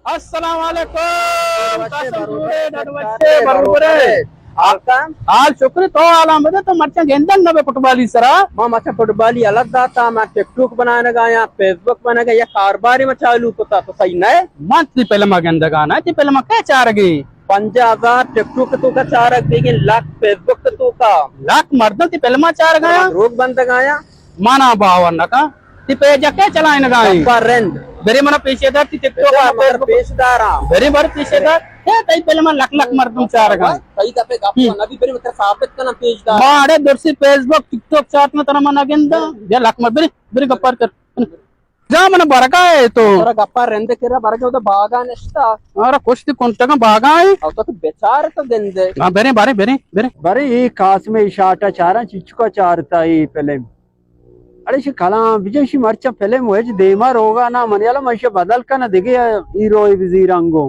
السلام علیکم۔ قاسم جوڑے، ڈڈ وشے، بروبرے۔ حال شکر، تو حالاں بدے، تو مرچاں گندگ نہ بے فٹبالی سرا۔ ما مرچاں فٹبالی الگ داتا، ما ٹک ٹاک بنانگا یا فیس بک بنانگا یا کاروباری ما چالو کتا، تو صحیح نہ ہے۔ من تی فلم گندگا نہ، تی فلم کئے چارگی؟ پنجاہ ہزار ٹک ٹاک توکا چارگ بیگیں، لکھ فیس بک توکا۔ لکھ مردم تی فلم چارگا یا؟ دروگ بندگا یا؟ منا باور نہ کن۔ تی پیج کئے چلائینگا ایں؟ گپا رند۔ برے منا پیش دار تی ٹک ٹاک، بچا، مگر فیس بک۔ پیش داراں۔ برے بر پیش دار۔ اے تئی فلم لکھ لکھ مردم چارگا ایں۔ صحیح گپے، گپ ہم۔ نبی، برے متر ثابت کنا پیش دار۔ ماڑے درسی فیس بک، ٹک ٹاک چارتنا ترا منا گندا۔ یا لکھ مر، برے، برے گپار کر۔ جا من برگا ہے تو۔ ترا گپا رند کرا برگا، تو باگا نشتا۔ مارا کشتی کنٹگا باگا ہے۔ او تو بیچار تو گندے۔ ہاں، برے، برے، برے، برے۔ برے، اے قاسم ءِ شاٹا چاراں، چچکا چارتا اے فلم۔ اڑے شی کلام بجن، شی مرچاں فلم وچ دیما روگا نا، من یلا من شی بدل کنا دگہ ہیرو بزیرانگو۔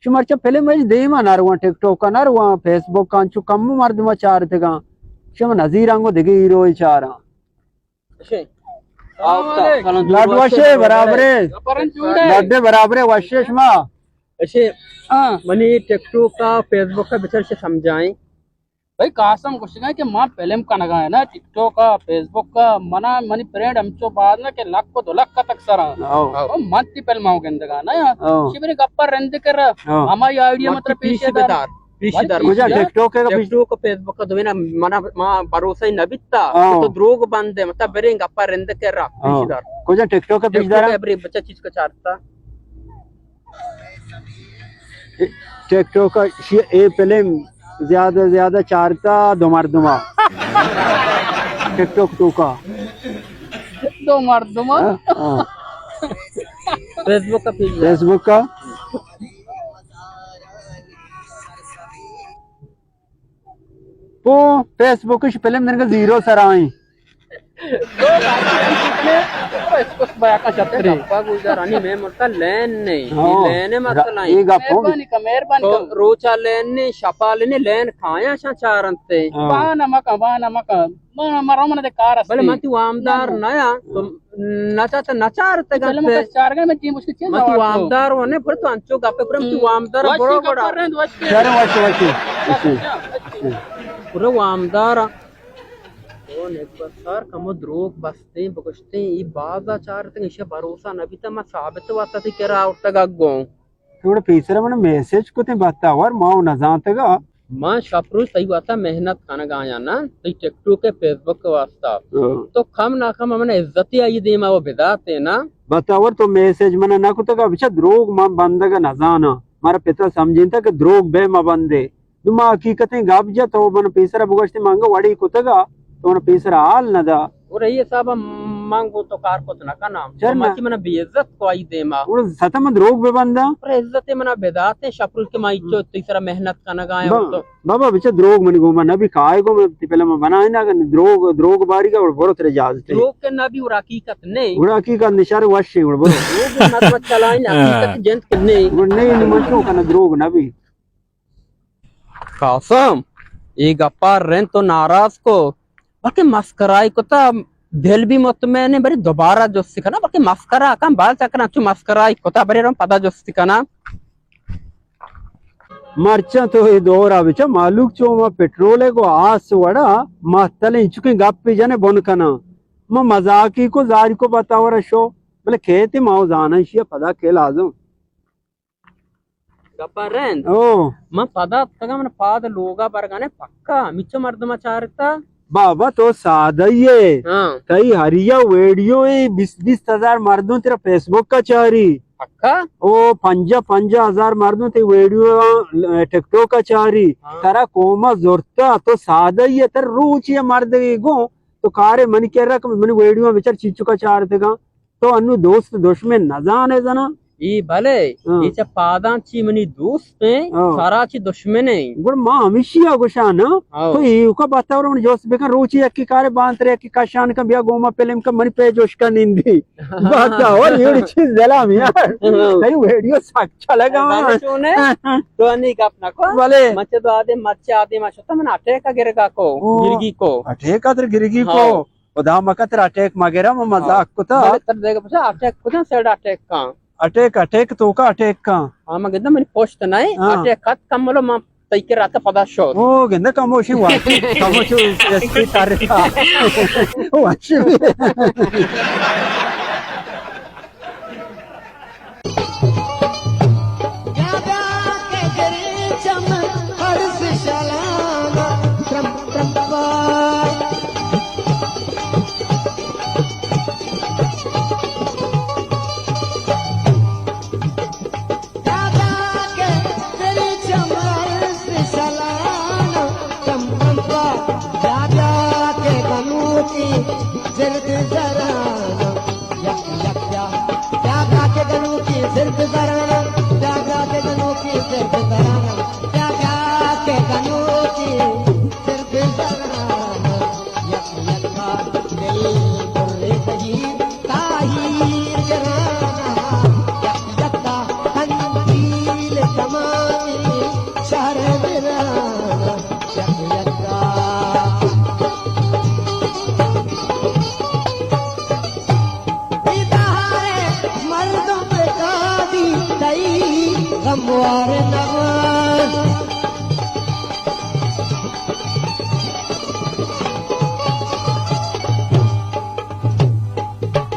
شی مرچاں فلم وچ دیما نہ رواں، ٹک ٹاک نہ رواں، فیس بک انچو کم مردم چارتگاں۔ شی من نزیرانگو دگہ ہیرو چاراں۔ اچھے۔ آؤ تا، سلام علیکم۔ سلام، لڈ وشے، برابرے۔ لڈے برابرے، وشے شما۔ اچھے۔ ہاں۔ منی ٹک ٹاک کا، فیس بک کا بچار سے سمجھائیں۔ بھائی قاسم گوشگا کہ ما فلم کنگا ہے نا، ٹک ٹاک کا، فیس بک کا، منا، منی فرینڈ ہمچو باز نا کہ لکھ و دو لکھ تک سرا۔ آؤ۔ او من تی فلم آؤ گندگا نا۔ آؤ۔ شبری گپا رند کر۔ آؤ۔ ہماری آئیڈیا مطلب پیش دار۔ پیش دار۔ کجا؟ ٹک ٹاک ہے کہ ٹک ٹاک و فیس بک دوینا منا، ما بھروسہ ہی نہ بیتا۔ ہاں۔ تو دروگ بندے، مطلب بریں گپا رند کرا۔ ہاں۔ پیش دار۔ کجا ٹک ٹاک ہے پیش دارا؟ ٹک ٹاک ہے، برے بچا چیز کا چارتا۔ ٹک ٹاک کا شی-، اے فلم زیادہ زیادہ چارتا دو مردما۔ ٹک ٹاک توکا۔ دو مردما۔ ہاں، ہاں۔ فیس بک کا پیش دار۔ فیس بک کا۔ پو فیس بک اش فلم دنگا زیرو سرائیں۔ فیس بک بیا کا چتری۔ گپا گوشدار، انی میں مرتا لین نہیں۔ ہاں۔ لین مسئلہ ہے۔ یہ گپ ہو۔ مہربانی کا، مہربانی کا۔ روچا لین نہیں، شپا لین نہیں، لین کھایا شان چارنتے۔ ہاں۔ بہانہ مکن، بہانہ مکن۔ من، من رو من دے کار است۔ بلے من تی وامدار نہ یا، تو نہ چاہتا نہ چارتگا۔ چلو من کس چارگا، من تی مشکل چیز من تی وامدار ونے، پر تو انچو گپے پر من تی وامدار برو گڑا۔ شر وش وش۔ پر وامدار۔ او نیک بسار کمو دروگ بستیں بگشتیں، ای بازا چارتگا، ایشا بھروسہ نہ بیتا، من ثابت واسطہ تی کرا اٹھتگا گوں۔ تو گڑا پیسرا من میسج کتیں بختاور، ما و نزانتگا۔ من شپ روچ تئی واسطہ محنت کنگا آیاں نا، تئی ٹک ٹوک ء فیس بک ء واسطہ۔ ہاں۔ تو کم نا کم من عزتی آئی دیما و بداتے نا۔ بختاور تو میسج من نہ کتگا، بچا دروگ من بندگ ء نزاناں۔ مارا پتا سمجھینتا کہ دروگ بے مبندے۔ نو ما حقیقتیں گپ جت و من پیسرا بگوشتے من انگا وڑے کتگا۔ تو من پیسر حال نہ دا۔ اور اے حساب من گوں تو کار کت نہ کناں۔ چر تو نہ؟ مرچی منا بے عزت کو آئی دیما۔ اور ستا من دروگ بہ بنداں؟ اور عزت منا بداتے شپرول کہ ما ایچو تئی سرا محنت کنگا آں۔ بابا، بچا دروگ منی گوما نبی، کائے گو من تی پہلا من بنائیں نا، اگر دروگ، دروگ باری گا، اور برو تیرے اجازت ہے۔ دروگ کے نبی اور حقیقت نہیں۔ اور حقیقت نشار وش ہے، اور برو۔ دروگ مت، مت چلائیں، حقیقت جنت کے نہیں۔ اور نہیں، من تو کنا دروگ نبی۔ قاسم، اے گپا رند تو ناراض کو، بلکہ مسکرائی کتا، دل بھی مطمئن ہے، بری دوبارہ جستی کنا، بلکہ مسکرا کن، بال چکنا چو مسکرائی کتا، بری رم پدا جستی کنا۔ مرچاں تو اے دورا بچا مالوک چو ما پٹرول کو آس وڑا مہتلیں چکیں گپ جنے بن کنا۔ ما مزاقی کو زاری کو بتاورا شو، بلے کہتے ما زاناں شیا پدا کے لازم۔ گپا رند۔ او۔ من پدا اتکگاں، من پاد لوگا برگانے پکا، ہمیچو مردما چارتا۔ بابا تو سادہ ئے۔ ہاں۔ تئی ہریا ویڈیو اے بیست بیست ہزار مردم تیرا فیس بک کا چاری۔ پکا؟ او پنجاہ پنجاہ ہزار مردم تئی ویڈیو ٹک ٹاک کا چاری۔ ہاں۔ ترا قوما زرتا، تو سادہ ئے، تر روچی مردے گوں تو کارے منی کرا کہ منی ویڈیو بچار چیچو کا چارتگاں۔ تو انو دوست دشمن نزانے زنا؟ ای بلے، ہاں۔ ای چہ پاداں چی منی دوست ہیں، ہاں۔ سارا چی دشمن ہیں۔ گڑ ما ہمیشی آ گوشاں نا، ہاں۔ تو ایوکا باتاور من جوست بکن، روچی یکی کارے بانتر یکی کشان کن، بیا گوما پلم کن، منی پہ جوش کن نندی۔ باتاور یہ چیز دلا میار۔ ہاں۔ تئی ویڈیو سک چلگا۔ بلے چونے؟ تو انی گپ نکو۔ بلے۔ من چہ دو آدم، مرچی آدم آشتا من اٹیک گرگا کو، او۔ گرگی کو۔ اٹیک اتر گرگی کو۔ ہاں۔ خدا مکن ترا اٹیک مگرا، من مزاق کتا۔ بلے تر دیگا پچا اٹیک کجا سائیڈ اٹیک کاں؟ اٹیک، اٹیک توکا اٹیک کن. ہاں، ما گندہ منی پشت نہ اے، ہاں. اٹیک کت کملو ما تئی کرا تا پدا شور. او، گندہ کموشی واشی، کموشی ایس پی تارتا. واشی. دادا کہ دل چمرس سلام، چم چم پا دادا کہ گنوکی زرد زران، یک یک پیا دادا کہ گنوکی زرد زران، دادا کہ گنوکی زرد زران، دادا کہ گنوکی زرد زران، یک یک پا دل پر تہی تاہیر گرانا، یک یکا قندیل تمامی شہر برانا، یک یکا. بیدار مردم قاضی تئی غموار نوان.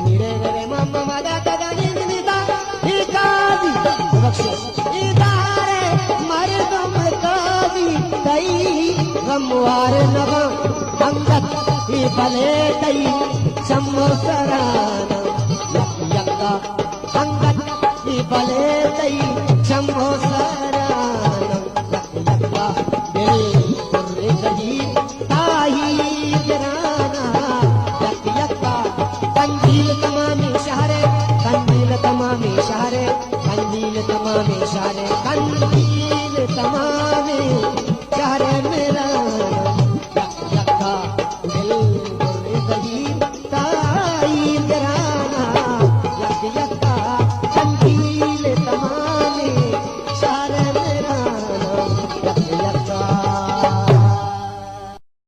میرے میرے ماما مادا دادا نیند نیدا، ہی قاضی بخشش. ادارے مردم قاضی تئی غموار نبا، انگت ہی بلے تئی چمو سرانا، یک یکا انگت ہی بلے تئی چمو سرانا. دل پر رہی تاہی گرانا، یک یکا قندیل تمامی شہر، قندیل تمامی شہر، قندیل تمامی شہر، قندیل تمامی شہر.